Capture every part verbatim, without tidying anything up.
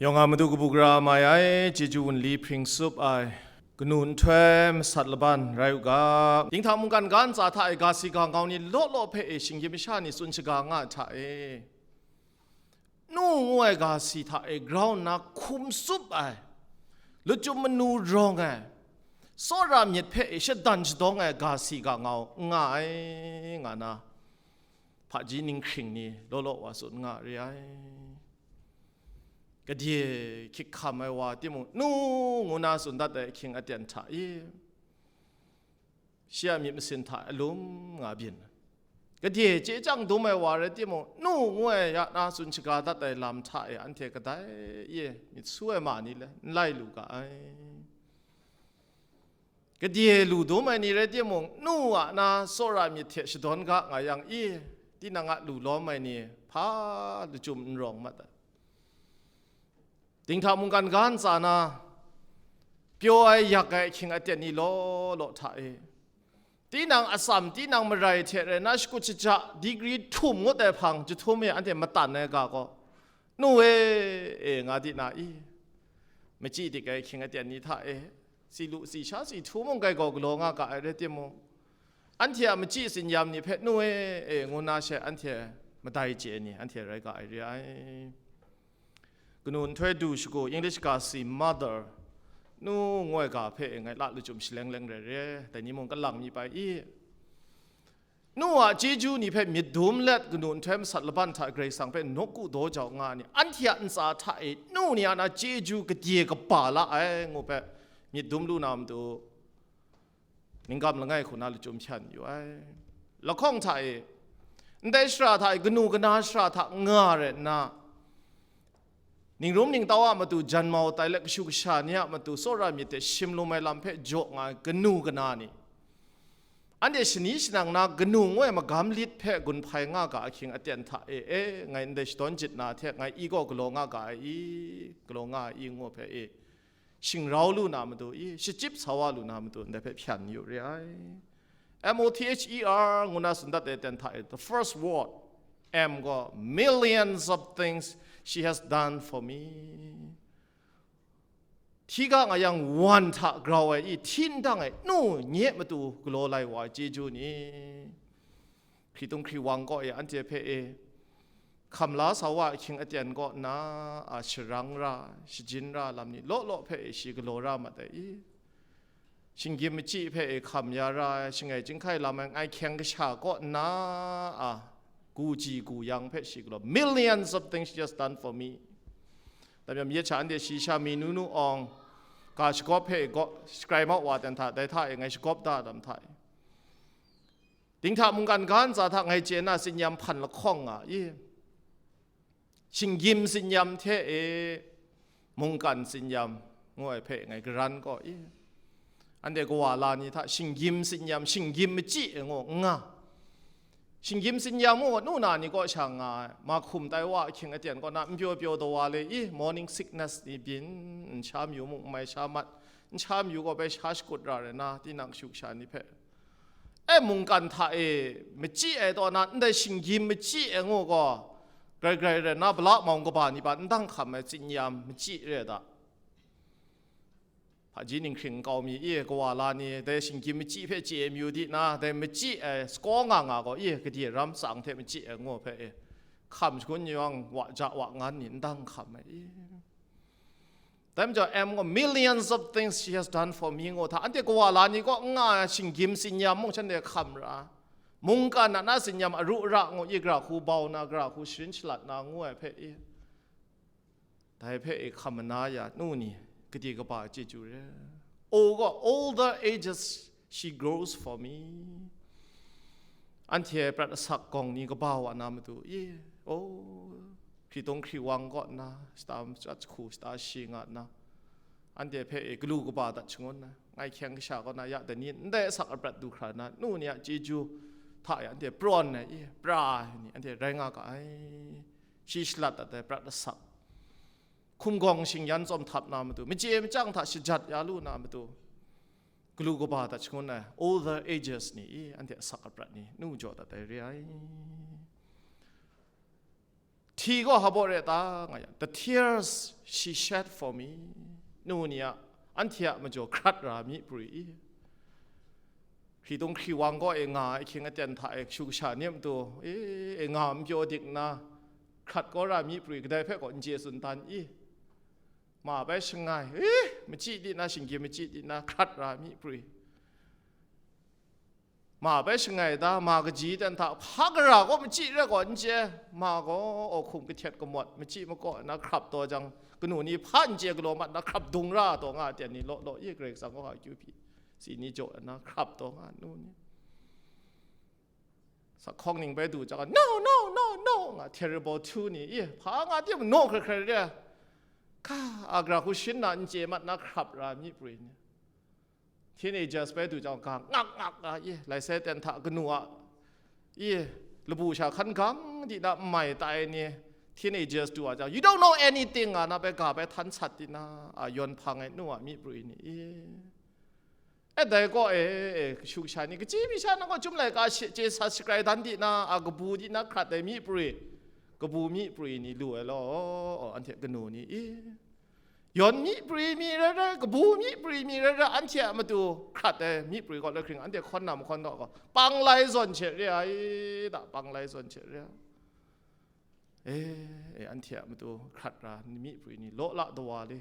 Yawng a matu kabu gara mai ai, chyeju wunli hpring tsup ai, kanu nhtoi masat laban rai u ga. Dinghta mungkan ga ntsa hta e ga si ga ngau ni law law hpe e shinggyim masha ni tsun shaga nga ai hta e, nu ngu ai ga si hta e grau nna hkum tsup ai, lachyum manu rawng ai, tsawra myit hpe e shadan shadawng ai ga si ga ngau n nga ai, nga na hpaji ninghkring ni law law wa tsun nga re ai. Kadye hkyik hkam ai wa timung, nu ngu na tsun dat ai ahkying aten hta e, shi a myit masin hta alum nga byin, kadye chye chyang dum ai wa rai timung, nu ngu ai ya na tsun shaga dat ai lam hta e anhte kadai e myit su ai ma ni le n lai lu ga ai. Kadye lu dum ai ni rai timung, nu a na tsawra myit hte shadawn ga nga yang i, tinang a lu lawm ai ni hpa lachyum n rawng mat ai. Dinghta mungkan ga ntsa na pyaw ai yak ai ahkying aten ni law law hta e, tinang atsam, tinang marai hte rai na shakut shaja, digri htum ngut ai hpang jahtum e anhte matan ai ga gaw, nu e, e nga di na i, machyi dik ai ahkying aten ni hta e, si lu si sha si htu mung kai gaw galaw nga ga ai rai timung, anhte a machyi tsin-yam ni hpe nu e, e ngu na she anhte madai chye ni anhte rai ga ai re ai. Kanu nhtoi du shagu, English ga si mother, nu ngu ai ga hpe e ngai la lachyum shaleng leng rai re, dai ni mung kalang mi pai i. Nu a chyeju ni hpe myit dum let kanu nhtoi masat laban hta Karai Kasang hpe nawku daw jau nga ai ni, anhte a ntsa hta e nu ni a na chyeju kadye kaba la ai ngu hpe myit dum lu na matu, ningkam langai hku na lachyum hpyan yu ai. Lahkawng hta e, ndai shara hta e, kanu kana shara hta nga rai nna, ningrum ningtau a matu janmau tai let kashu kasha ni a matu tsawra myit hte shim lum ai lam hpe jaw nga ai kanu kana ni, anhte shani shanang na kanu ngu ai magam lit hpe gun hpai nga ga ahkying aten hta e, e, ngai ndai shadawn jit na hte ngai i gaw galaw nga ga ai i, galaw nga ai i ngu hpe e, shingrau lu na matu i, shachyip sa wa lu na matu ndai hpe hpyan yu re ai. M O T H E R ngu na tsun dat ai aten hta e, the first word, M gaw, millions of things she has done for me. Hti ga nga yang wan hta grau ai i, hti ndang ai nu nye matu galaw lai wa ai chyeju ni, hkritung hkriwang kaw e anhte hpe e, hkam la sa wa ahkying aten kaw nna a sharang ra, shajin ra lam ni law law hpe e shi galaw ra mat ai i, shinggyim machyi hpe e hkam ya ra ai, shangai chyinghkai lam ai, ngai hkyeng kasha kaw nna a gu ji gu yang hpe shi galaw, millions of things she has done for me. Dai myit sha anhte shi sha mi nu nu awng, ga shagawp hpe e gaw, shakrai mau wa ten hta, dai hta e ngai shagawp da dam hta e, dinghta mungkan ga ntsa hta ngai chye na tsin-yam hpan lahkawng nga i, shinggyim tsin-yam hte e mungkan tsin-yam ngu ai hpe ngai garan kaw i, anhte kawa la ni hta shinggyim tsin-yam, shinggyim machyi e ngu n nga. Shinggyim tsin-yam ngu nu na ni kaw sha nga ai, mahkum tai wa ahkying aten kaw na n pyaw pyaw daw wa le i, morning sickness ni byin, n sha mayu mung n mai sha mat, n sha mayu gaw bai sha shakut ra rai na, tinang shu sha ni hpe, e, mungkan hta e machyi ai taw na, ndai shinggyim machyi ai ngu gaw, grai grai rai na, bala mawng kaba ni hpa n dang hkam ai tsin-yam machyi re ai ta? Hpaji ninghkring nkau mi i, kawa la ni, dai shinggyim machyi hpe chye mayu di na, dai machyi ai sakaw nga nga gaw i, kadye ram tsang hte machyi ai ngu hpe i, hkam shangun yawng wa ja wa ngan ni n dang hkam ai i. Dai majaw, M gaw, millions of things she has done for me ngu hta, anhte kawa la ni kaw n nga ai shinggyim tsin-yam mung shanhte hkam ra, mungkan a na tsin-yam aru ara ngu i, gara hku bau na, gara hku sharin shalat na ngu ai hpe i, dai hpe i hkam mana ya nu ni, kadye kaba chyeju re. O gaw, all the ages she grows for me. Anhte prat asak gawng ni kaba wa na matu i, o, hkritung hkriwang kaw nna, shata machyat jahku, shata shi nga nna, anhte hpe e galu kaba dat shangun na, ngai hkyeng kasha kaw na ya dai ni ndai asak aprat du hkra na, nu ni a chyeju hta e anhte prawn ai i, pra ai ni anhte rai nga ga ai. Shi shalat dat ai prat asak, hkum gawng shingyan tsawm htap na matu, machye machyang hta shajat ya lu na matu, galu kaba dat shangun ai, all the ages ni i, anhte asak aprat ni nu jaw dat ai re ai. T Hti gaw hpa baw re ta nga yang, the tears she shed for me. Nu ni a, anhte a majaw hkrat ra mi pri i? Hkritung hkriwang gaw e nga ai ahkying aten hta e kashu kasha ni a matu, e, e nga n pyaw dik nna, hkrat kau ra mi pri, kadai hpe gaw n chye tsun dan i? Ma bai shangai, e, machyi di na, shinggyim machyi di na, hkrat ra mi pri. Ma bai shangai da, ma kaji ten hta, hpa gara gaw machyi re gaw n chye, ma gaw aw hkum kahtet kamawt, machyi makaw na hkrap taw jang, kanu ni hpa n chye galaw mat na hkrap dung ra taw nga ten ni law law i, Karai Kasang gaw akyu hpyi si ni jaw na hkrap taw nga nu ni. Sakhawng ning bai du jang, "No, no, no, no," nga, terrible two ni, i, hpa nga tim naw hkrai hkrai re. Ka, agra hku shin na n chye mat na hkrap ra mi pri ni. Teenagers bai du jang, ga ngak ngak nga, i, lai sai ten hta kanu a, i, labu sha hkan gang di na n mai tai ni, teenagers du a jang, "You don't know anything," nga na bai ga bai htan sat di na, a, yawn hpang ai nu a mi pri ni, i. E dai gaw, e, e, kashu kasha ni, kachyi mi sha nang gaw chyum laika shi-, chye sa shakrai dan di na, a, kabu di na hkrat ai mi pri, kabu mi pri ni lu ai law, anhte kanu ni, i, yawn mi pri mi rai rai, kabu mi pri mi rai rai, anhte a matu hkrat ai mi pri gaw, lahkring anhte hkawn na mahkawn gaw, pang lai zawn hte re ai, da, pang lai zawn hte re ai. E, e, anhte a matu hkrat ra mi pri ni law la dawa le.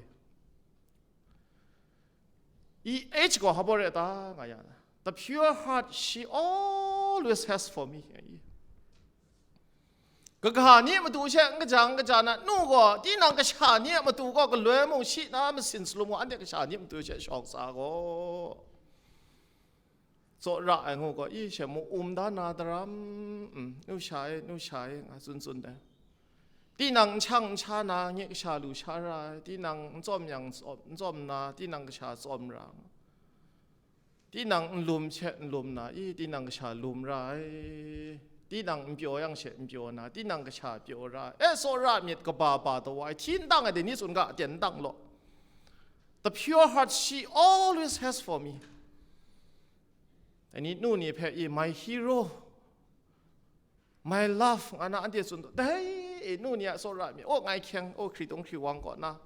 E H gaw hpa baw re ta nga ya, the pure heart she always has for me. Kaga ni a matu she n kaja n kaja na, nu gaw, tinang kasha ni a matu gaw galoi mung shi na masin salum gaw, anhte kasha ni a matu she shawng sa gaw, tsaw ra ai ngu gaw, i, she mu um da na daram, mm, nu sha e, nu sha e, nga tsun tsun ai. Tinang n shang n sha na, nye kasha lu sha ra ai, tinang n tsawm yang n tsawm, n tsawm na, tinang kasha tsawm ra. Tinang n lum she n lum na, i, tinang kasha lum ra ai. Tinang n pyaw yang she n pyaw na, tinang kasha pyaw ra ai. E, tsaw ra myit kaba ba taw ai, hti n dang ai, dai ni tsun ga, aten n dang law. The pure heart she always has for me. Dai ni nu ni hpe, i, my hero, my love, nga na anhte tsun taw, dai, e, nu ni a tsaw ra myit, o, ngai hkyeng, o, hkritung hkriwang kaw na,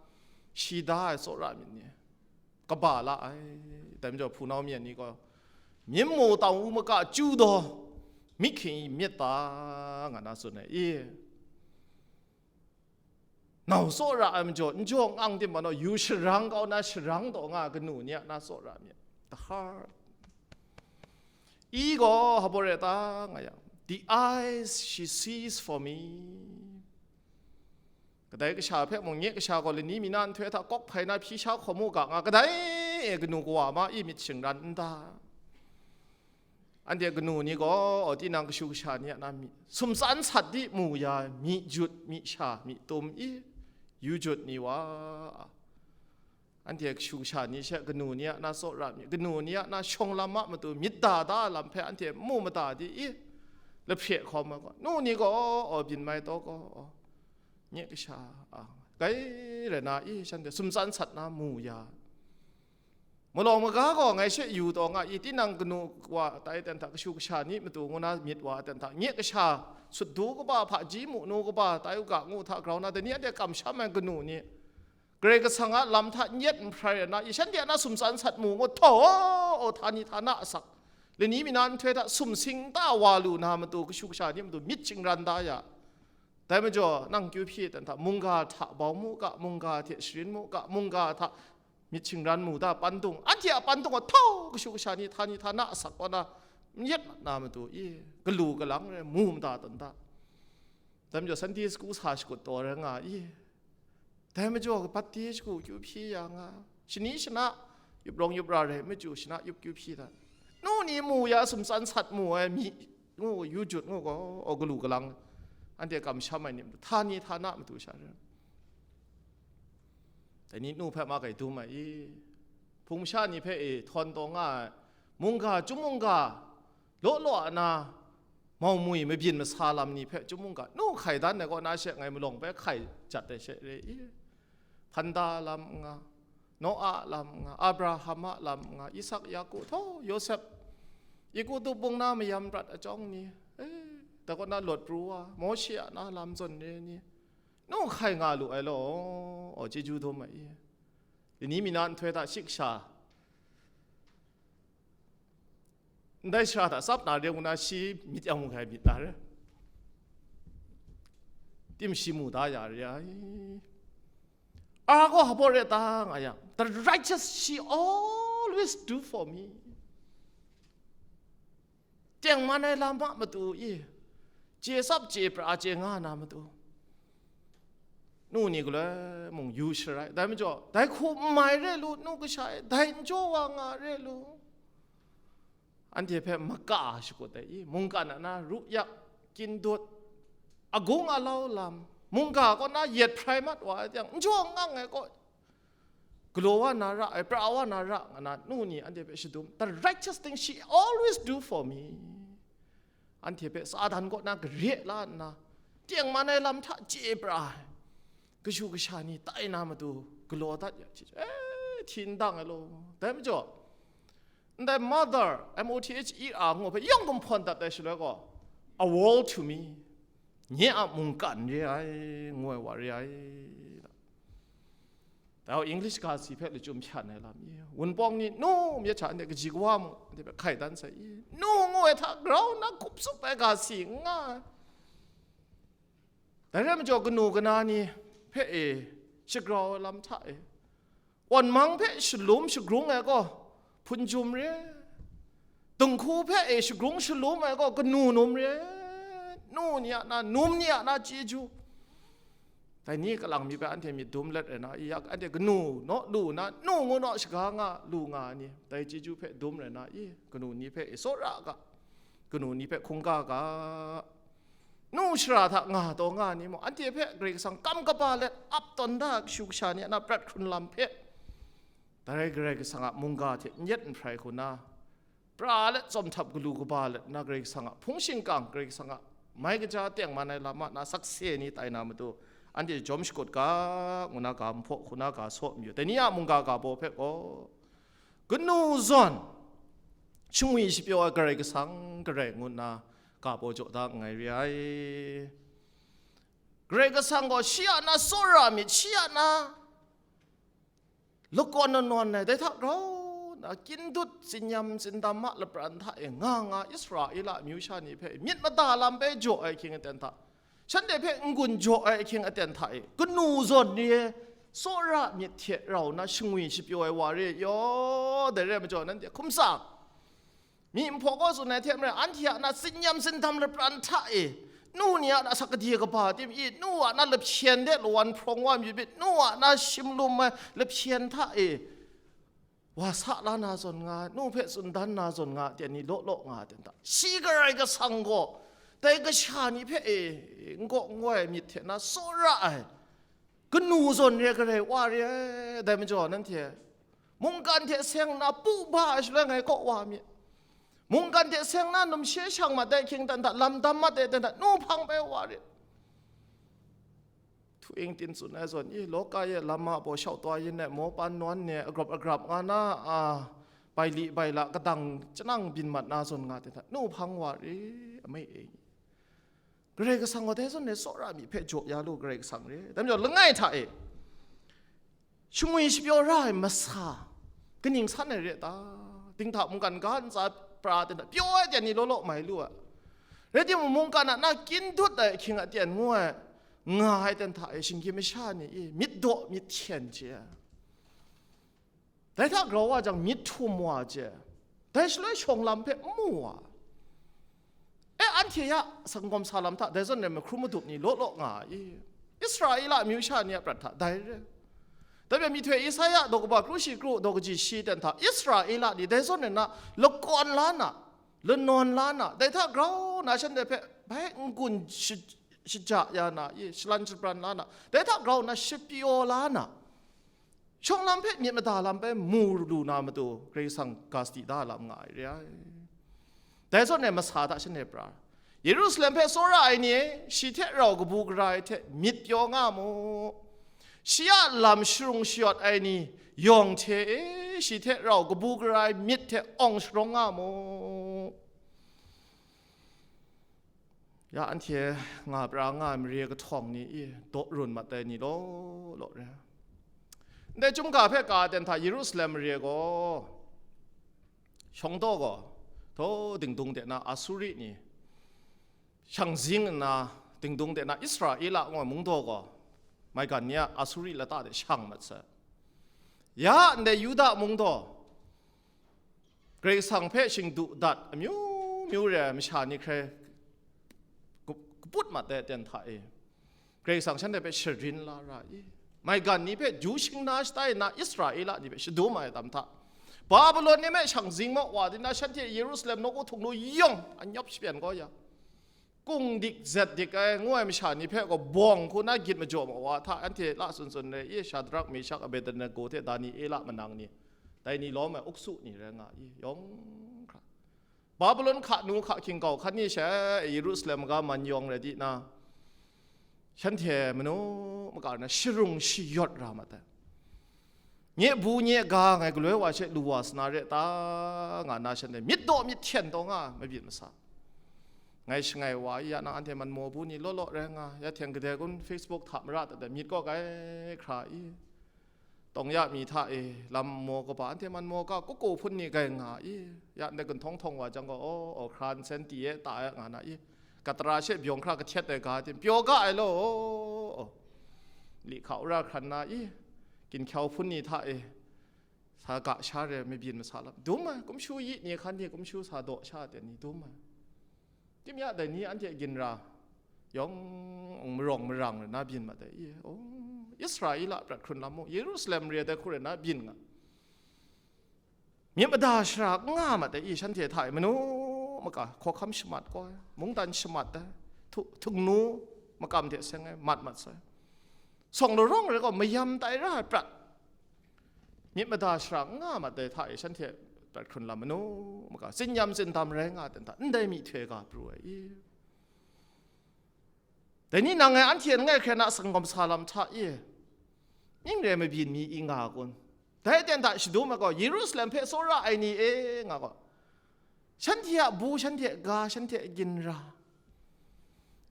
shi da ai tsaw ra myit ni, kaba la ai. Dai majaw, hpunau myen ni gaw, myit mu tau u maka chyu daw, myit hking myit ta, nga na tsun ai, i. Nau tsaw ra ai majaw, n jaw n ang tim ma naw, yu sharang kau na, sharang taw nga kanu ni a na tsaw ra myit. The heart. I gaw hpa baw re ta nga yang, the eyes she sees for me. Kadai kasha hpe mung, nye kasha gaw lani mi na nhtoi hta kawk hpai na hpyi sha hkawm u ga nga, kadai e kanu kawa ma i myit shingran n ta? Anhte kanu ni gaw, tinang kashu kasha ni a na mi, sumtsan sat di mu ya, myi jut, myi sha, myi tum i, yu jut ni wa, anhte kashu kasha ni she kanu ni a na tsaw ra mi, kanu ni a na shawng lam a matu myit da da lam hpe anhte mu mada di i, lahpre hkawm ai gaw, nu ni gaw, byin mai taw gaw, nye kasha, a, grai rai na i, shanhte sumtsan sat na mu ya. Malawng maga gaw ngai she yu taw nga i, tinang kanu wa tai ten hta, kashu kasha ni matu ngu na myit wa ten hta, nye kasha sut du kaba, hpaji mu nu kaba, tai u ga ngu hta grau na, dai ni anhte kamsham ai kanu ni, Karai Kasang a lam hta n yet n hprai ai na, i shanhte a na sumtsan sat mu ngu, htaw, o, htani htana asak, lani mi na nhtoi hta sumsing ta wa lu na matu, kashu kasha ni matu myit shingran da ya. Dai majaw, nang kyu hpyi dan hta, mungga hta bau mu ga, mungga hte sharin mu ga, mungga hta myit shingran mu da, pandung, anhte a pandung gaw htau, kashu kasha ni, htani htana asak kaw na, n yet mat na matu i, galu galang rai, mu mada dan da. Dai majaw, Sunday school sa shakut taw rai nga i, dai majaw, bapti shagu kyu hpyi ya nga, shani shana, yup rawng yup ra rai, machyu shana yup kyu hpyi da. Nu ni mu ya, sumtsan sat mu ai mi, ngu, yu jut ngu gaw, o, galu galang, anhte kamsham ai ni matu, htani htana matu sha rai. Dai ni nu hpe ma kai dum ai i, hpung masha ni hpe e htawn taw nga ai, mungga, chyum mungga, law law a na, mau mwi mabyin masa lam ni hpe chyum mungga, nu hkai dan ai kaw na she ngai malawng bai hkai jat ai she re i. Hpanda lam n nga, Noa lam n nga, Abraham a lam n nga, Isak, Yaku, htaw, Yawsep, Egutu bung na mayam prat ajawng ni, e, dai kaw na Lawt pru wa, Mawshe a na lam zawn re ni, Nu hkai nga lu ai law, chyeju dum ai i. Lani mi na nhtoi hta shiksha, ndai sara hta tsap na re ngu na shi myit yang mu hkai myit na re. Tim shi mu da ya re ai. A gaw hpa re ta nga yang, the righteous she always do for me. Tengman ai lam a matu i, chye tsap chye pra chye nga na matu, nu ni galoi mung yu sharai. Dai majaw, dai hku n mai re lu, nu kasha e, dai n jaw wa nga re lu. Anhte hpe maka shakut ai i, mungkan a na ru yak, kyin dut, agung alau lam, mungga kaw na yet hprai mat wa ai tiang, n jaw n ngang ai kaw, galaw wa na ra ai, pra wa na ra nga na, nu ni anhte hpe shadum, the righteous thing she always do for me. Anhte hpe Satan kaw na gare la nna, tengman ai lam hta chye pra ai, kashu kasha ni tai na matu galaw dat ya, chye, eh, hti n dang ai law. Dai majaw, ndai mother, M O T H E R ngu hpe yawng gumhpawn dat ai shaloi gaw, a world to me, nye a mungkan re ai, ngu ai wa re ai. Dai English ga si hpe lachyum hpyan ai lam i, Wunpawng ni nu myit hta anhte kaji kawa mung anhte hpe hkai dan sai i, nu ngu ai hta grau nna hkup tsup ai ga si n nga ai. Dai rai majaw, kanu kana ni hpe e shagrau ai lam hta e, awn mang hpe shalum shagrung ai gaw hpunjum re, dinghku hpe e shagrung shalum ai gaw kanu num re, nu ni a na, num ni a na chyeju. Dai ni kalang mi hpe anhte myit dum let rai na, i yak anhte kanu naw lu na, nu ngu naw shaga nga lu nga ai ni, dai chyeju hpe dum rai na, i kanu ni hpe e tsawra ga, kanu ni hpe hkungga ga, nu shara hta nga taw nga ai ni mung, anhte hpe Karai Kasang kam kaba let ap tawn da ai kashu kasha ni a na prat hkrun lam hpe, dai Karai Kasang a mungga hte n yet n hprai hku na, pra let tsawm htap galu kaba let na, Karai Kasang a hpung shingkang, Karai Kasang a mai kaja tengman ai lam a na sakse ni tai na matu, anhte jawm shakut ga, ngu na ga, nhpaw hku na ga, saw mayu. Dai ni a mungga ga baw hpe gaw, kanu zawn shangwi shapyaw ai Karai Kasang garai ngu nna ga baw jaw da nngai re ai. Karai Kasang gaw shi a na tsawra myit, shi a na lakawn nanawn ai, dai hta grau nna, kyin dut, tsinyam tsindam a lapran hta e nga nga Israela amyu sha ni hpe myit mada lam bai jaw ai ahkying aten hta, shanhte hpe n-gun jaw ai ahkying aten hta e, kanu zawn re ai tsawra myit hte rau nna shangwi shapyaw ai wa re ai yaw, dai rai majaw, nanhte hkum tsang. Myi Nhpaw gaw tsun ai hte maren, anhte a na tsinyam tsindam lapran hta e, nu ni a na sakadi kaba tim i, nu a na lahpyen de lawan hprawng wa myit myit, nu a na shim lum ai lahpyen hta e, wa sa la na zawn nga, nu hpe tsun dan na zawn nga, ten ni law law nga, ten hta, shi Karai Kasang gaw dai kasha ni hpe e, n-gaw n-goi myit hte na tsawra ai, kanu zawn re ai Karai wa re ai. Dai majaw, nanhte mungkan hte seng nna pu ba ai shaloi ngai kaw wa myit. Mungkan hte seng nna numshe shang mat ai ahkying aten hta, lam dam mat ai aten hta, nu hpang bai wa re. Htu ing tin tsun ai zawn i, lawka e lam a baw shau taw yin ai, mawpan nawn ni, agrap agrap nga na, a, bai li bai la, kadang chanang byin mat na zawn nga ten hta, nu hpang wa re, amai e. Karai Kasang gaw dai zawn re, tsawra myit hpe jaw ya lu, Karai Kasang re. Dai majaw, langai hta e, shangwi shapyaw ra ai masa kaning san ai re ta? Dinghta mungkan ga ntsa pra ten hta pyaw ai ten ni law law mai lu ai. Rai timung, mungkan a na kyin dut ai ahkying aten ngu ai, nga ai ten hta e, shinggyim masha ni i myit daw myit hkyen chye ai. Dai hta grau wa jang, myit htum wa chye. Dai shaloi shawng lam hpe n mu wa. E, anhte ya sanggawm sa lam hta, dai zawn rai mahkrum madup ni law law nga ai. Israela amyu sha ni a prat hta dai re. Dai hpe myihtoi Isaya daw kaba kru shi kru, daw kaji shi ten hta, Israela ni dai zawn rai na lakawn la na, lanawn la na, dai hta grau na shanhte hpe bai n-gun shi-, shaja ya na, i, shalan shabran la na, dai hta grau na shapyaw la na, shawng lam hpe myit mada lam bai mu lu na matu, Karai Kasang ga sadi da lam nga ai re ai. Dai zawn e masa hta shanhte pra, Yerusalem hpe tsawra ai ni e, shi hte rau kabu gara ai hte myit pyaw nga mu. Shi a lam sharung shayawt ai ni yawng hte e, shi hte rau kabu gara ai myit hte awng sharawng nga mu. Ya anhte nga pra nga ai mare kahtawng ni i daw run mat ai ni law law re. Ndai chyum ga hpe ka ten hta Yerusalem mare gaw shawng daw gaw, daw dingdung de na Asuri ni shang zing nna, dingdung de na Israela ngu ai mungdaw gaw maigan ni a Asuri lata de shang mat sai. Ya ndai Yuda mungdaw Karai Kasang hpe shingdu dat amyu myu re ai masha ni hkrai kaput mat ai aten hta e, Karai Kasang shanhte hpe sharin la ra i. Maigan ni hpe ju shing na shatai nna Israela ni hpe shadum ai tam hta, Babilon ni hpe shang zing maw wa di na, shanhte Yerusalem nawku htung nu yawng anyawp shapyan kau ya, kung dik zet dik ai ngu ai masha ni hpe gaw bawng hku na gyit majaw ma wa hta, anhte la tsun tsun re i, Shadrak, Meshak, Abednego hte Daniela manang ni, dai ni lawm ai uksu ni rai nga i, yawng hkra. Babilon hka nu hka hking kau hkan ni she Yerusalem ga man yawng rai di na, shanhte manu maka na sharung shayawt ra mat ai. Nye bu nye ga ngai galoi wa she lu wa sa na re ta nga na shanhte myit daw myit hten taw nga mabyin masa. Ngai shangai wa i ya nang anhte man maw bu ni law law rai nga, ya hteng gade kun Facebook hta mara dat ai myit kaw kai hkra i, tawng ya mi hta e, lam maw kaba anhte man maw ga kuko hpun ni gai nga i, ya ndai gunhtawng htawng wa jang gaw, aw, aw, hkra nsen ti e ta e nga na i, katara she byawng hkra kahtet ai ga tin pyaw ga ai law, aw, li hka wora hkran na i, ginhkyau hpun ni hta e, sa ga sha re mabyin masa lam dum ai, kumshu yi ni hkan ni kumshu sa daw sha ten ni dum ai. Tim ya dai ni anhte ginra yawng marawng marang ra na byin mat ai i, aw, Israela prat hkrun lam mung, Yerusalem re dai hku re na byin nga. Myit mada shara n nga mat ai i, shanhte hta e manu maka hkawhkam shamat kau ai, mungdan shamat ai, htu- htung nu makam hte seng ai mat mat sai. Sawng larawng rai gaw mayam tai ra ai prat, myit mada shara n nga mat ai hta e shanhte prat hkrun lam manu maka, tsinyam tsindam rai nga ai ten hta ndai myihtoi ga pru ai i. Dai ni nang ngai anhte langai hkrai na sanggawm sa lam hta i, ning re mabyin mi i nga kun? Dai aten hta shadum ai gaw, Yerusalem hpe tsawra ai ni e nga gaw, shanhte a bu, shanhte a ga, shanhte a ginra.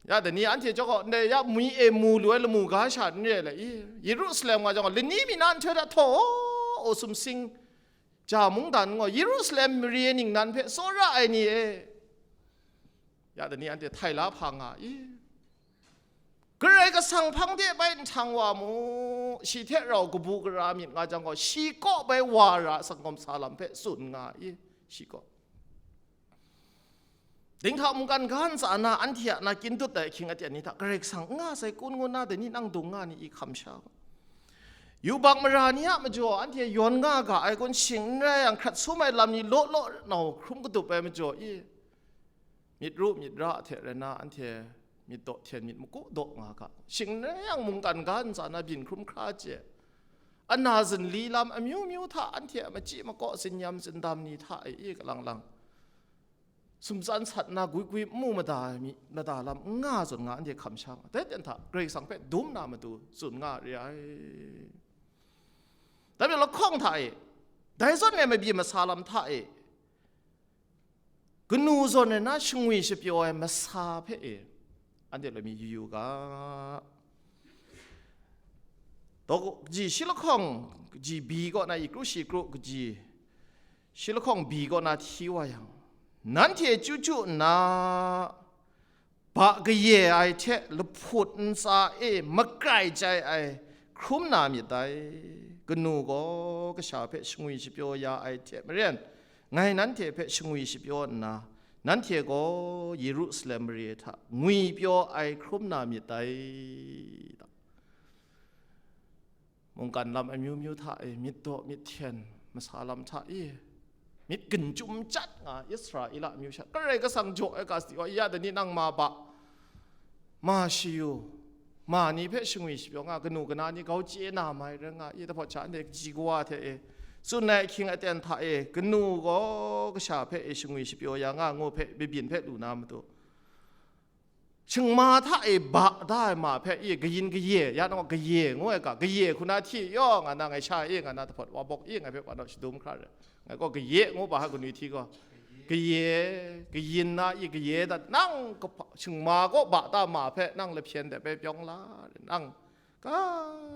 Ya dai ni anhte chyawm gaw, ndai ya mi e mu lu ai lamu ga sha n re le i? Yerusalem nga jang gaw, lani mi na nhtoi hta htaw, o, sumsing ja mungdan gaw, Yerusalem mare ningnan hpe tsawra ai ni e, ya dai ni anhte htai la hpa nga i? Karai Kasang hpang de bai nhtang wa mu, shi hte rau kabu gara myit nga jang gaw, shi kaw bai wa ra sanggawm sa lam hpe tsun nga i, shi kaw. Dinghta mungkan ga ntsa na anhte a na kyin dut ai ahkying aten ni hta Karai Kasang n nga sai kun ngu na dai ni nang dung nga ni i hkam sha. Yubak mara ni a majaw anhte yawn nga ga ai kun shing n rai yang, hkrat sum ai lam ni law law nau hkrum kadup ai majaw i, myit ru myit ra hte rai na anhte myit daw hten myit maku daw nga ga, shing n rai yang mungkan ga ntsa na byin hkrum hkra chye, ana zinli lam amyu myu hta anhte a machyi makaw tsinyam tsindam ni hta e i, kalang lang sumtsan sat na gwi gwi n mu mada ai mi, mada lam n nga zawn nga anhte hkam sha nga, dai ten hta Karai Kasang hpe dum na matu tsun nga re ai. Dai majaw lahkawng hta e, dai zawn e mabyi masa lam hta e, kanu zawn e na shangwi shapyaw ai masa hpe e, anhte lami yu yu ga. Daw kaji shi lahkawng, kaji bi kaw na, yi kru shi kru kaji shi lahkawng bi kaw na hti wa yang, nanhte chyu chyu nna ba kaye ai hte lahput ntsa e makrai chyai ai hkrum na myit dai. Kanu gaw kasha hpe shangwi shapyaw ya ai hte maren, ngai nanhte hpe shangwi shapyaw nna, nanhte gaw Yerusalem mare hta ngwipyaw ai hkrum na myit dai. Mungkan lam amyu myu hta e myit daw myit hten masa lam hta e myit gun chyum chyat nga Israela amyu sha Karai Kasang jaw ai ga sadi wa ya da ni nang ma ba, ma shi yu, ma ni hpe shangwi shapyaw nga, kanu kana ni grau chye na mai rai nga, i tahpawt sha anhte kaji kawa hte e tsun ai ahkying aten hta e, kanu gaw kasha hpe e shangwi shapyaw ya nga ngu hpe, mabyin hpe lu na matu, shingma hta e ba da ai ma hpe i kayin kaye, ya nang gaye ngu ai ga, kaye hku na hti yaw nga na, ngai sha e nga na, tahpawt wa bawk i ngai hpe wa naw shadum hkra re, ngai gaw kaye ngu ba ha, kanu hti gaw. kaye, kayin na i kaye dat, nang kapa-, shingma kaw ba ta ma hpe nang lahpyen de bai pyawng la, nang ka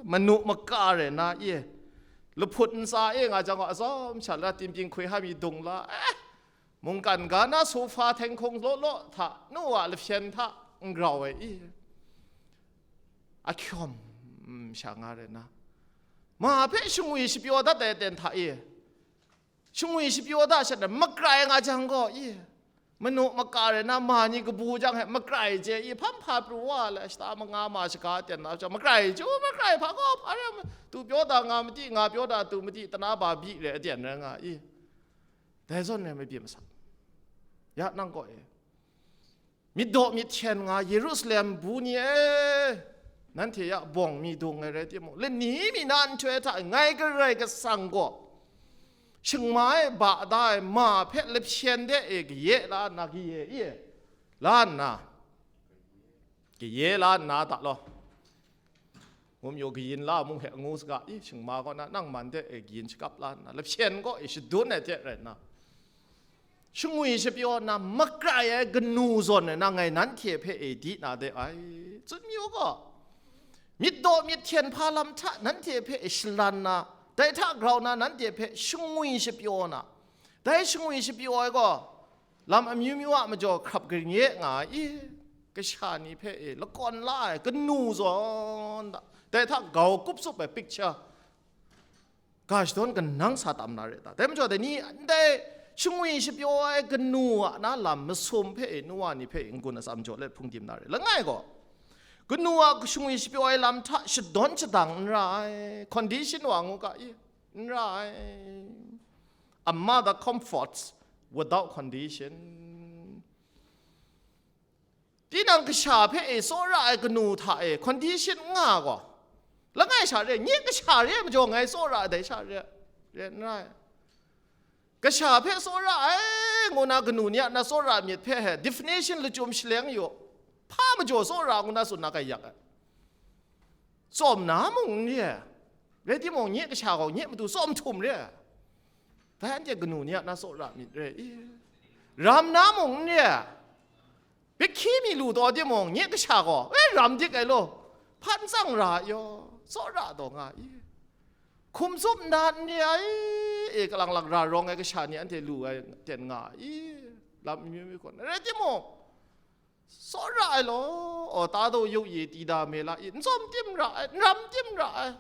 manu maka re na i, lahput ntsa e nga jang gaw, atsawm sha la, tingbyin hkwi ha mi dung la, eh, mungkan ga na sofa htenghkung law law hta, nu a lahpyen hta n grau ai i, ahkyawm sha nga re na, ma hpe shangwi shapyaw dat ai aten hta i, shangwi shapyaw da shat na makrai nga jang gaw, i, manu maka re na ma ni kabu jang he makrai je, i, hpam hpa pru wa le, shata manga ma shaga ten na jang, makrai chyu, makrai hpa gaw hpa re, tu pyaw da nga mati, nga pyaw da tu mati, tana ba byi re aten rai nga i. Dai zawn rai mabyi masa, ya nang gaw e, myit daw myit hten nga Yerusalem bu ni e, nanhte ya bawng mi dung ai rai timung, lani mi na nhtoi hta ngai Karai Kasang gaw shingma e ba da ai ma hpe lahpyen de e kaye la nna, kaye i la nna, kaye la nna ta law. Ngum yu kayin la mung hpe ngu saga, i, shingma kaw na nang man de e kayin shakap la nna, lahpyen gaw e shadun ai hte rai nna, shangwi shapyaw na makrai ai kanu zawn ai na ngai nanhte hpe e di na de ai, tsun mayu gaw, myit daw myit hten hpa lam hta nanhte hpe e shalan na, dai hta grau na nanhte hpe shangwi shapyaw na, dai shangwi shapyaw ai gaw, lam amyu myu a majaw hkrap gring ye nga ai i, kasha ni hpe e lakawn la ai kanu zawn da, dai hta grau kup tsup ai picture ga shadawn kanang sa tam na re ta? Dai majaw dai ni ndai shangwi shapyaw ai kanu a na lam masum hpe e nu wa ni hpe e n-gun atsam jaw let hpung dim na re. Langai gaw, kanu a shangwi shapyaw ai lam hta shadawn shadang n ra ai, condition wa ngu ga i, n ra ai. A mother comforts without condition. Tinang kasha hpe e tsawra ai kanu hta e condition n nga gaw, langai sha re, nye kasha re ai majaw ngai tsawra ai, dai sha re, re n rai. Kasha hpe tsawra ai ngu na kanu ni a na tsawra myit hpe he definition lachyum shaleng yu, hpa majaw tsawra ngu na tsun na kai yak ai. Tsawm na mung n re ai, rai timung, nye kasha gaw nye matu tsawm htum re ai. Dai anhte kanu ni a na tsawra myit re i, ram na mung n re ai, bihkyi mi lu taw timung, nye kasha gaw, e, ram dik ai law, hpan tsang ra ai yaw, tsawra taw nga i, hkum tsup nna n re ai, e, kalang lang ra rawng ai kasha ni anhte lu ai ten nga i, lam amyu myu gaw, rai timung, tsawra ai law, o, ta daw yu ye ti da me la i, n tsawm tim ra ai, n ram tim ra ai,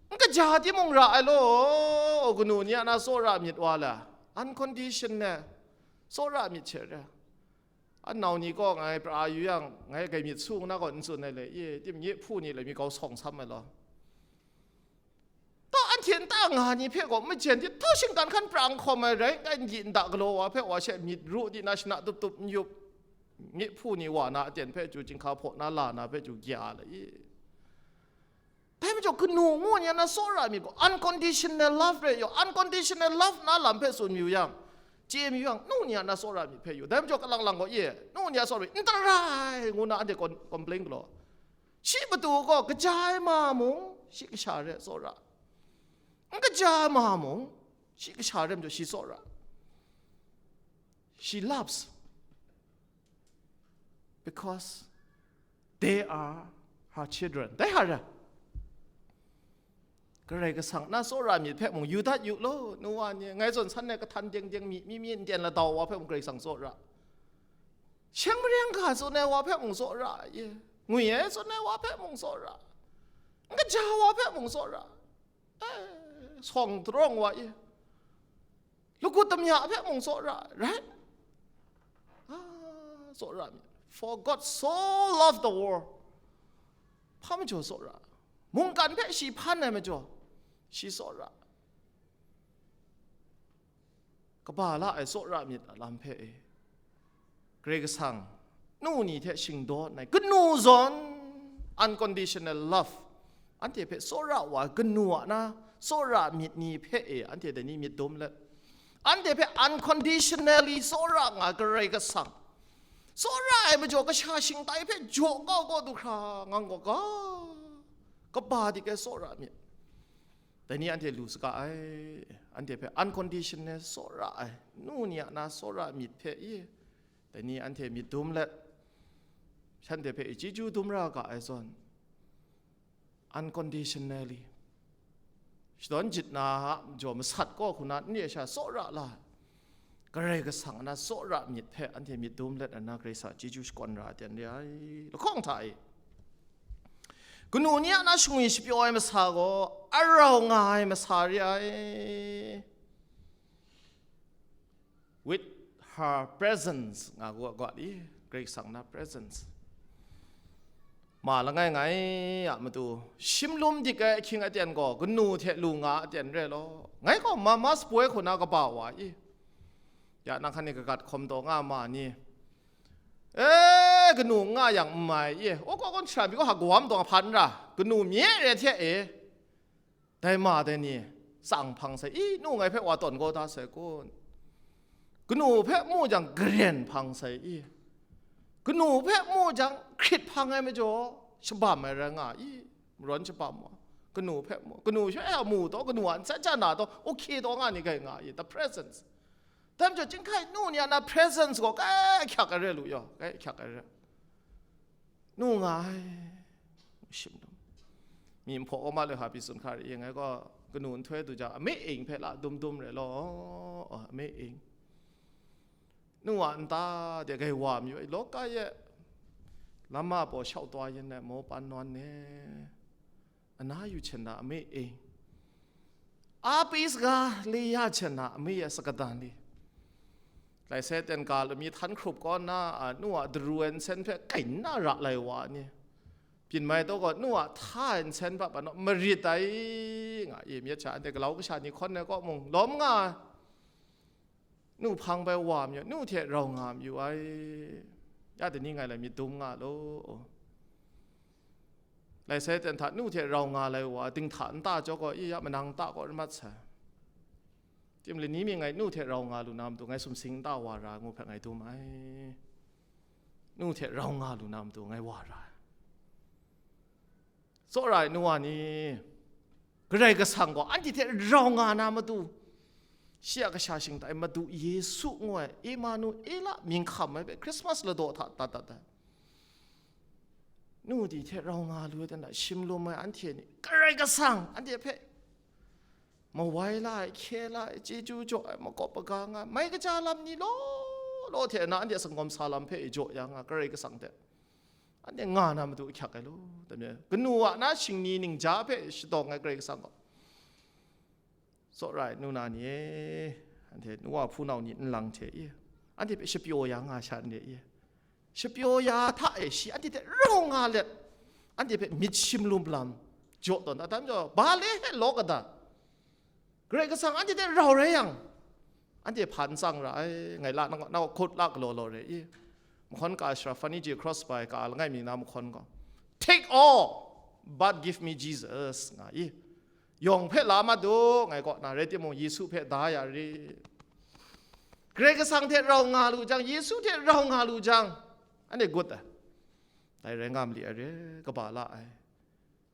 n kaja timung ra ai law, o, kanu ni a na tsawra myit wa la, unconditional tsawra myit hte re. An nau ni kaw ngai pra yu yang, ngai gai myit su na gaw n tsun ai le, ye tim nye hpu ni le mi kau sawng sam ai law. Ta anhte nta nga ni hpe gaw majen di htau shinggan hkan prang hkawm ai rai, n kai n di nta galaw wa hpe wa she myit ru di na shana tup tup n yup, nye hpu ni wa na aten hpe chyu chyinghka hpaw na la na hpe chyu gya la i. Dai majaw kanu ngu ni a na tsawra myit gaw unconditional love re yaw, unconditional love na lam hpe tsun mayu yang, chye mayu yang, nu ni a na tsawra myit hpe yu. Dai majaw kalang lang gaw, ye, nu ni a tsawra myit n tarai ngu na anhte kon-, complain galaw. Shi matu gaw kaja ai ma mung, shi kasha re tsawra. N kaja ai ma mung, shi kasha re majaw shi tsawra. She loves because they are her children. Dai hta re, Karai Kasang na tsawra myit hpe mung yu dat yu law, nu wa ni, ngai zawn san ai kahtan deng deng mi, mi, mi n ten ladau wa hpe mung Karai Kasang tsawra. Sheng mareng ga tsun ai wa hpe mung tsawra, ye, ngwi ai tsun ai wa hpe mung tsawra, n kaja wa hpe mung tsawra, eh, sawng darawng wa, ye, lagut damya hpe mung tsawra, rai? Ah, tsawra myit. For God so loved the world. Hpa majaw tsawra? Mungkan hpe shi hpan ai majaw, shi tsawra. Kaba la ai tsawra myit a lam hpe e, Karai Kasang nu ni hte shingdaw nai kanu zawn unconditional love, anhte hpe tsawra wa ai kanu a na tsawra myit ni hpe e, anhte dai ni myit dum let, anhte hpe unconditionally tsawra nga ai Karai Kasang, tsawra ai majaw kasha shingtai hpe jaw kau kau du hkra ngang gaw ga kaba dik ai tsawra myit. Dai ni anhte lu saga ai, anhte hpe unconditional tsawra ai, nu ni a na tsawra myit hpe i, dai ni anhte myit dum let, shanhte hpe i chyeju dum ra ga ai zawn, unconditionally, shadawn jit na a majaw masat kaw hku na n re sha tsawra la, Karai Kasang a na tsawra myit hpe anhte myit dum let na, Karai Kasang chyeju shakawn ra ai ten re ai. Lahkawng hta e, kanu ni a na shangwi shapyaw ai masa gaw arau nga ai masa re ai. With her presence, nga gu a, gu a li, Karai Kasang na presence. Ma langai ngai a matu, shim lum dik ai ahkying aten gaw kanu hte lu nga a ten re law, ngai gaw mama sapoi hku na kaba wa i, ya nang hkan ni kagat hkawm taw nga ma ni, e, kanu n nga yang n mai i, o kaw kawn shara mi gaw ha kawam taw hpan ra, kanu mye re hte e, dai ma dai ni, tsang hpang sai i, nu ngai hpe wa tawn kau da sai kun? Kanu hpe mu jang, garen hpang sai i, kanu hpe mu jang, hkrit hpang ai majaw, shabam ai rai nga i, marawn shabam wa, kanu hpe mu, kanu she a mu taw, kanu a ntsa ja na taw, okay taw nga ni gai nga i, the presence. Dai majaw, chyinghkai nu ni a na presence gaw kai hkyak ai re lu yaw, kai hkyak ai re. Nu nga ai, shim dum. Mi nhpaw kaw ma le hpa pyi tsun hkra re i, ngai gaw kanu nhtoi du jang, ame ing hpe la dum dum re law, ame ing. Nu a nta de gai wa mayu ai, lawka ye lam a baw shau taw yin ai, maw pan nawn ne, ana yu hten na ame ing. A pi saga le ya hten na ame ya sagadan li. Lai sai ten ga lami htan hkrup kaw nna, a, nu a daru ai nsen hpe kai nna ra lai wa ni, byin mai taw gaw nu a hta ai nsen hpa, pa naw marit ai, nga i myit sha, anhte galau kasha ni hkawn ai kaw mung lawm nga ai. Nu hpang bai wa mayu, nu hte rau nga mayu ai. Ya dai ni ngai lai myit dum nga law. Lai sai ten hta nu hte rau nga lai wa, dinghta nta jaw gaw, i ya manang nta kaw rai mat sai. Tim le ni mi ngai nu hte rau nga lu na matu, ngai sumsing nta wa ra ngu hpe ngai dum ai. Nu hte rau nga lu na matu, ngai wa ra ai. Tsawra ai nu wa ni, Karai Kasang gaw anhte hte rau nga na matu, shi a kasha shingtai Madu Yesu ngu ai, Emanuela mying hkam ai hpe Christmas ladaw hta dat dat ai. Nu di hte rau nga lu ai dan a, shim lum ai anhte ni, Karai Kasang anhte hpe mawai la ai, hkye la ai, chyeju jaw ai, makawp maga nga ai, mai kaja lam ni law law hte na anhte sanggawm sa lam hpe e jaw ya nga, Karai Kasang hte anhte nga na matu ahkyak ai law, dai mi ai. Kanu a na shingni ningja hpe shadawng ai Karai Kasang gaw, tsawra ai nu na ni e, anhte nu wa hpunau ni nlang hte i, anhte hpe shapyaw ya nga sha n re i, shapyaw ya hta e shi anhte hte rau nga let, anhte hpe myit shim lum lam jaw tawn, atam jaw, ba le he law kada? Karai Kasang anhte hte rau rai yang, anhte hpa n tsang ra ai, ngai la na, na hkut la galaw law re i. Mahkawn ka shara Fanny J. Crosby ka langai mi na mahkawn gaw, "Take all, but give me Jesus," nga i. Yawng hpe la mat u, ngai kaw na rai timung, Yesu hpe da ya ri. Karai Kasang hte rau nga lu jang, Yesu hte rau nga lu jang, anhte gut ai. Dai rai nga mali ai re, kaba la ai.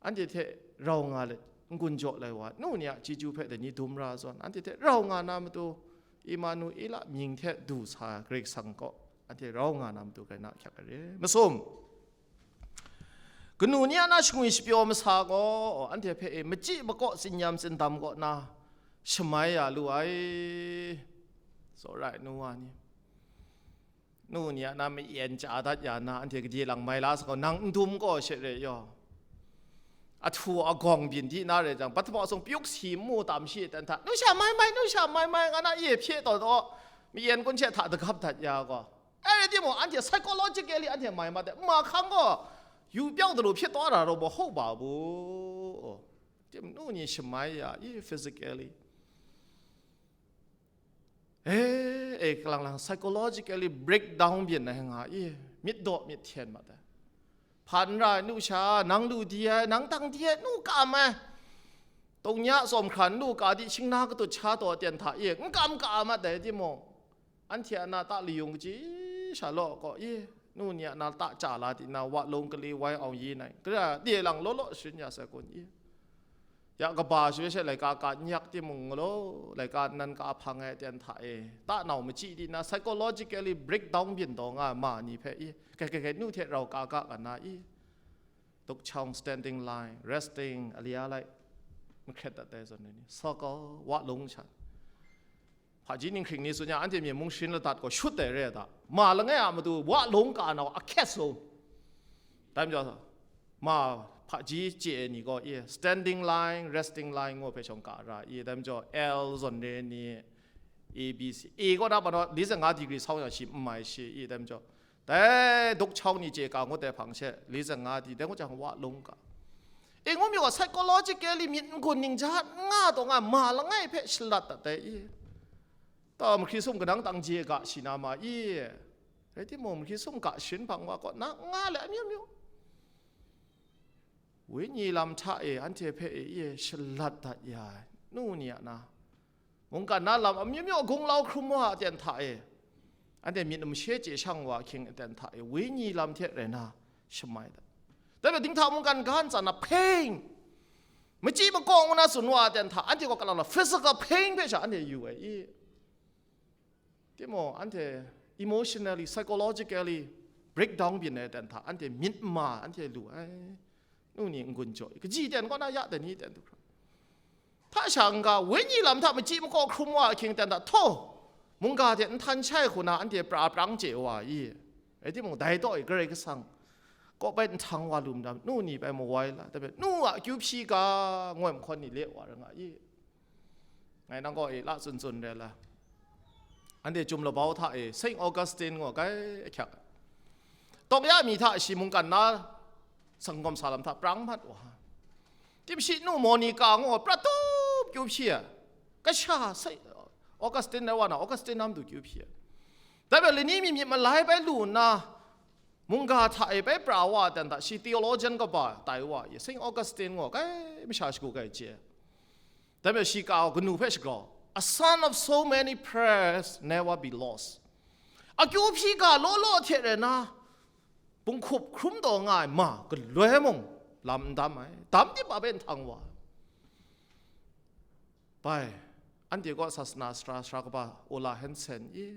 Anhte hte rau nga let n-gun jaw lai wa, nu ni a chyeju hpe dai ni dum ra zawn, anhte hte rau nga na matu, Emanuela mying hte du sa Karai Kasang kaw anhte rau nga na matu, grai na ahkyak ai re. Masum, kanu ni a na shangwi shapyaw masa gaw, anhte hpe e machyi makaw, tsinyam tsindam kaw na shamai ya lu ai. Tsawra ai nu wa ni, nu ni a na ma-yen chya dat ya na, anhte gade lang mai la sa gaw, nang n dum gaw she re yaw. Ahtu agawng byin di na re jang, bat hpawt sung pyuk si mu tam shi ten hta, "Nu sha mai mai, nu sha mai mai," nga na, e hpye taw taw, ma-yen kun she hta dagap dat ya gaw. Ai rai timung, anhte psychologically anhte mai mat ai, ma hkang gaw yu pyau dalu hpyit taw ra raw maw, hau ba bu. Tim nu ni shamai ya i, physically. E, e, kalang lang psychologically breakdown byin ai nga i, myit daw myit hten mat ai. Hpa n ra ai, nu sha, nang lu di ai, nang tang di ai, nu kam ai. Tungnya tsawm hkra n lu ka di, shingna katut sha taw ten hta i, n kam ka mat ai timung, anhte a na ta layung kaji sha law kaw i, nu ni a na ta cha la di na, wa lung kali wai awng yi nai, kara de lang law law sharin ya sai kun i. Ya kaba shi she laika ka n yak timung galaw, laika nnan ka hpang ai aten hta e, tanau machyi di na psychologically breakdown byin taw nga ma ni hpe i, kai kai kai, nu hte rau ka ga nga na i, dukchawng, standing line, resting, alia lai, mahkret dat ai zawn ni, circle, wa lung sha. Hpaji ninghkring ni tsun ya, anhte myen mung sharin ladat gaw shut ai re ai da. Ma langai a matu wa lung ka na wa a hkyet so. Dai majaw, ma hpaji chye ai ni gaw, e, standing line, resting line ngu hpe shawng ka ra, e, dai majaw, L zawn re ni, A B C, A kaw na pa naw, li zeng nga degree sau yang shi n mai shi, e, dai majaw, dai dukchawng ni chye ka ngut ai hpang she, li zeng nga di, dai ngut jang wa lung ka. E, ngu mi gaw, psychologically myit n-gun ning ja n nga taw nga, ma langai hpe shalat dat ai, e. Taw mahkri sum kadang tang je ga shi na ma i? Rai timung, mahkri sum ga sharin hpang wa kaw na nga le amyu myu. Wenyi lam hta e anhte hpe e, e shalat dat ya ai, nu ni a na, mungkan na lam amyu myu gunglau hkrum wa aten hta e, anhte myit mashe chye shang wa ahkying aten hta e, wenyi lam hte rai na shamai dat. Dai hpe dinghta mungkan ga ntsa na pain, machyi makaw ngu na tsun wa aten hta, anhte gaw kalang na physical pain hpe sha anhte yu ai i? Timung, anhte emotionally, psychologically breakdown byin ai aten hta, anhte myit ma anhte lu ai. Nu ni n-gun jaw i, kaji ten kaw na ya dai ni ten du hkra. Hta sha n-ga, wenyi lam hta machyi makaw hkrum wa ahkying ten hta, htaw, mungga hte nhtan shai hku na anhte pra prang chye wa i? Rai timung, dai taw e Karai Kasang kaw bai nhtang wa lu ndam, nu ni bai mawai la, dai bai, nu a akyu hpyi ga, ngoi mahkawn ni le wa ra nga i? Ngai nang kaw e la tsun tsun re la. Anhte Chyum Labau hta e Saint Augustine ngu ai ahkyak, tawng ya mi hta shi mungkan na sanggawm sa lam hta prang mat wa. Timshi nu Monica ngu ai prat tup kyu hpyi ai. Kasha Saint Augustine rai wa na, Augustine nam du kyu hpyi ai. Dai bai lani mi myit malai bai lu nna, mungga hta e bai pra wa ai ten hta, shi theologian kaba tai wa, Saint Augustine ngu ai, kai masha shagu kai chye. Dai bai shi ka kanu hpe shagrau, "A son of so many prayers never be lost." Akyu hpyi ga law law hte rai na, bunghkup hkrum taw nga ai ma galoi mung lam n dam ai, dam tim a bai nhtang wa ai. Bai, anhte kaw sasana sara sara kaba Ola Hansen i,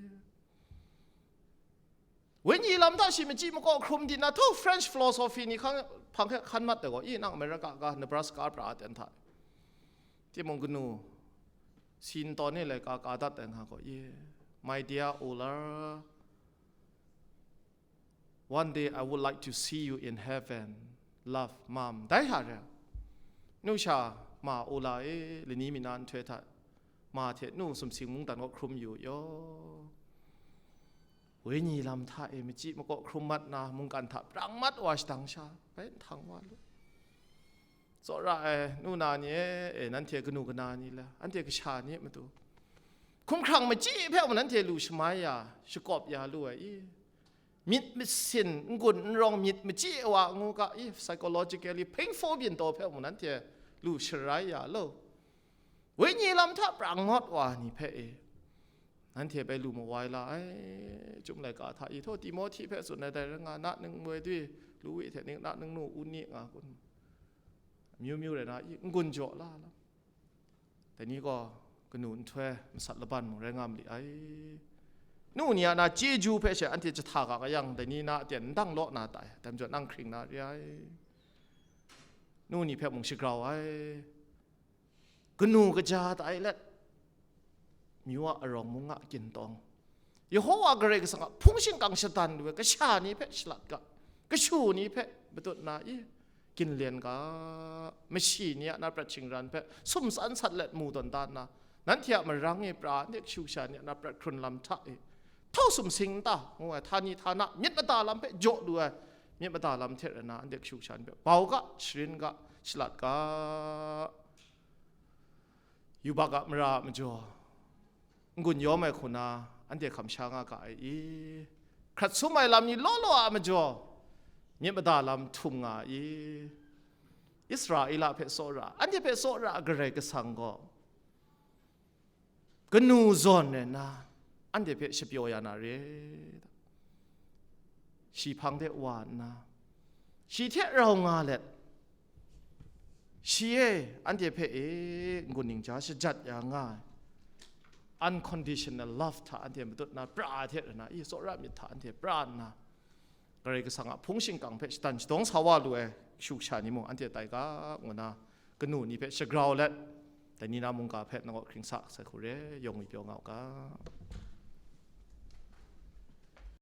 wenyi lam hta shi machyi makaw hkrum di na, htaw French philosophy ni hkang hpang hte hkan mat ai gaw, i nang America ga, Nebraska pra ai ten hta. Timung kanu, si ntawn e laika ka dat ai nga gaw, i, "My dear Ola, one day I would like to see you in heaven. Love, Mom." Dai hta re, nu sha ma Ola e, lani mi na nhtoi hta, ma hte nu sumsing mungdan kaw hkrum yu yaw. Wenyi lam hta e machyi makaw hkrum mat na, mungkan hta prang mat wa shadang sha, bai nhtang wa lu. Tsawra ai nu na ni e, e, nanhte kanu kana ni la, anhte kasha ni a matu, hkumhkrang machyi hpe mung nanhte lu shamai ya, shakawp ya lu ai i? Myit masin, n-gun n rawng myit machyi wa ngu ga i, psychologically painful byin taw hpe mung nanhte lu sharai ya lo. Wenyi lam hta prang mat wa ni hpe e, nanhte bai lu mawai la ai. Chyum laika hta i, htaw Timohti hpe tsun ai dai rai nga, na ning moi dwi, Luwi hte ning, na ningnu Uni nga kun, amyu myu rai na i, n-gun jaw la lam. Dai ni gaw kanu nhtoi masat laban mung rai nga ma li ai. Nu ni a na chyeju hpe she anhte jahta ga ga yang, dai ni na aten n dang law na tai, dai majaw nang hkring na re ai. Nu ni hpe mung shagrau ai. Kanu kaja tai let, myu a arawng mung a kyin tawng, Yehowa Karai Kasang a hpung shingkang shadan lu ai kasha ni hpe shalat ga, kashu ni hpe matut na i, ginlen ga, mashi ni a na prat shingran hpe sumsan sat let mu tawn da nna, nanhte a marang e pra, anhte kashu kasha ni a na prat hkrun lam hta e, htaw sumsing nta ngu ai htani htana myit mada lam hpe jaw lu ai, myit mada lam hte rai na, anhte kashu kasha ni hpe bau ga, sharin ga, shalat ga. Yubak a mara a majaw, n-gun yawm ai hku na anhte hkam sha nga ga ai i? Hkrat sum ai lam ni law law a majaw, myit mada lam htum nga ai i? Israela hpe tsawra, anhte hpe tsawra Karai Kasang gaw, kanu zawn rai na, anhte hpe shapyaw ya na re. Shi hpang de wa nna, shi hte rau nga let, Shi e anhte hpe e n-gun ningja shajat ya nga ai unconditional love hta anhte matut na pra ai hte rana, i tsawra myit hta anhte pra nna, Karai Kasang a hpung shingkang hpe shatan shadawng sa wa lu ai kashu kasha ni mung anhte tai ga ngu na, kanu ni hpe shagrau let, dai ni na mungga hpe nang kaw hkring sa sai hku re, yawng mi pyaw nga u ga.